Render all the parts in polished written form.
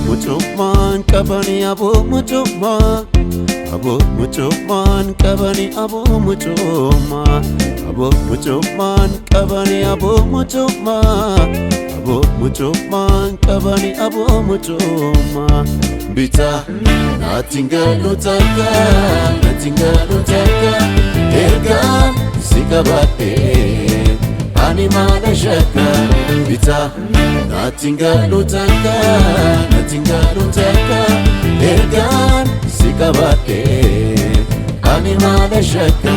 Mucummaan qabani aboo mucummaa, aboo mucummaan qabani aboo mucummaa, aboo mucummaan qabani aboo mucummaa, aboo mucummaan qabani aboo mucummaa. Bitaa naatiin galu takka, naatiin galu takka, ergaan si qabadhee ani maala shakka. Bitaa naatiin galu takka, naatiin galu takka, ergaan si qabadhee ani maala shakka.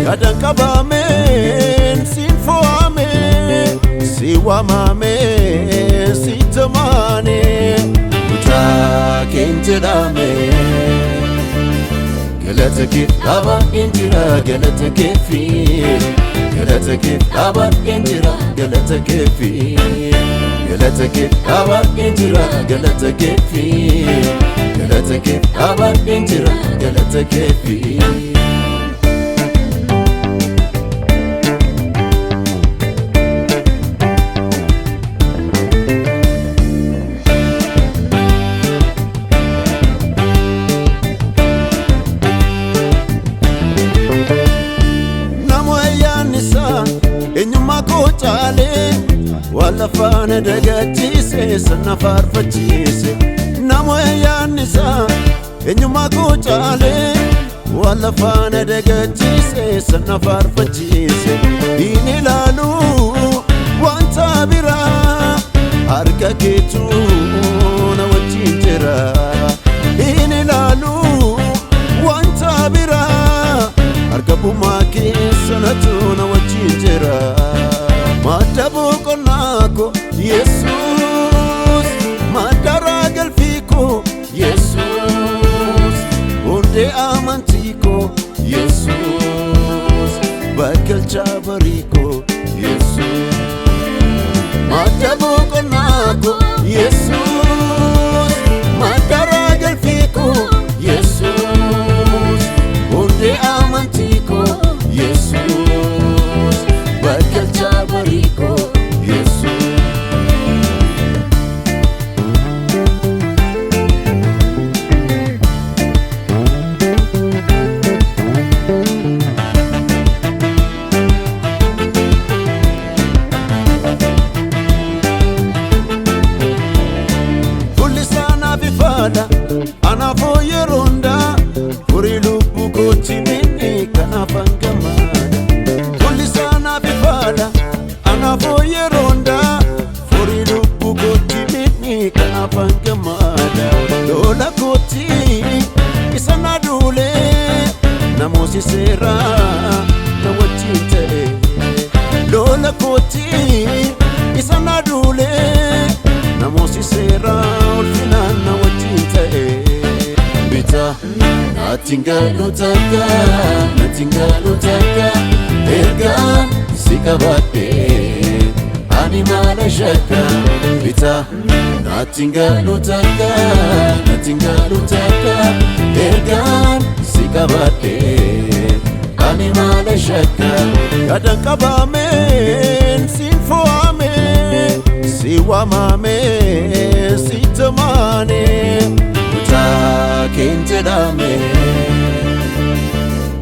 Yaadaan qabameen siin fo'ame, si waamame, si tamaane, mucaa keen jedhame. Galata kee dhaabadheen jira, galata keefi, galata kee dhaabadheen jira, galata keefi, galata kee dhaabadheen jira, galata keefi, galata kee dhaabadheen jira, galata keefi. Namo ayyaanni isaa eenyummaa koo caalee, waan lafaana dagachiise sana faarfachiise. Namo ayyaanni isaa eenyummaa koo caalee, waan lafaana dagachiise sana faarfachiise. Hin ilaalu wanta biraa, harka keetu na wajjin jira. Hin ilaalu wanta biraa, harka bumaa keessa natu na wajjin jira. Madda boqonnaa koo Yesuus, madda raagalfii koo Yesuus, hundee amantii koo Yesuus, bakkalcha barii koo Yesuus. Madda boqonnaa koo Yesuus, madda raagalfii koo Yesuus, hundee amantii koo Yesuus, bakkalcha barii koo Yesuus. Fuulli isaa naaf ifaadha, anaafoo yeroo hundaa, furii lubbuu kootti minni kanaaf hangamaadha. Fuulli isaa naaf ifaadha, anaafoo yeroo hundaa, furii lubbuu kootti minni kanaaf hangamaadha. Lola kootti isa na duulee, namooti seeraa na wajjin ta'e. Lola kootti isa na duulee, namooti seeraa ulfinaan na wajjin ta'e. Bitaa naatiin galu takka, naatiin galu takka, ergaan si qabadhee ani maala shakka. Bitaa naatiin galu takka, naatiin galu takka, ergaan si qabadhee ani maala shakka. Yaadaan qabameen siin fo'ame, si waamame, si tamaane, mucaa keen jedhame.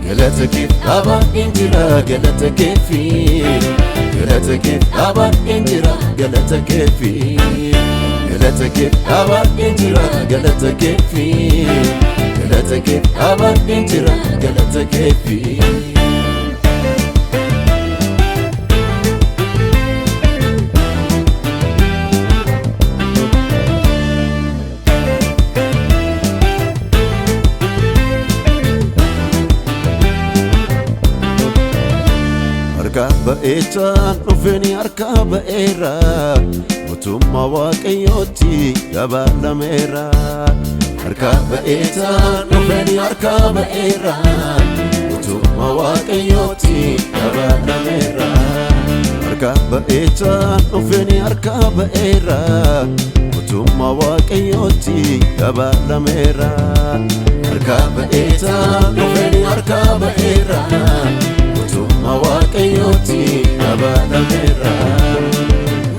Galata kee dhaabadheen jira, galata keefi, galata kee dhaabadheen jira, galata keefi, galata kee dhaabadheen jira, galata keefi, galata kee dhaabadheen jira, galata keefi. Harka ba'ee ba'eetaan dhufeen harkaa ba'eera, mootummaa Waaqayyootti dabalameera. Harkaa ba'eetaan dhufeen harkaa ba'eera, mootummaa Waaqayyootti dabalameera. Harkaa ba'eetaan dhufeen harkaa ba'eera, mootummaa Waaqayyootti dabalameera. Harkaa ba'eetaan dhufeen harkaa ba'eera, mootummaa Waaqayyootti dabalameera.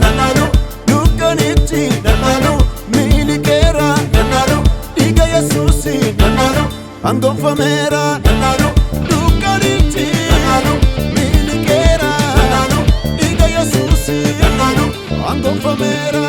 Nanalu dukkanitti, nanalu miliqeera, nanalu dhiiga Yesuusi, nanalu hangonfameera, nanalu dukkanitti, nanalu miliqeera, nanalu dhiiga Yesuusi, nanalu hangonfameera.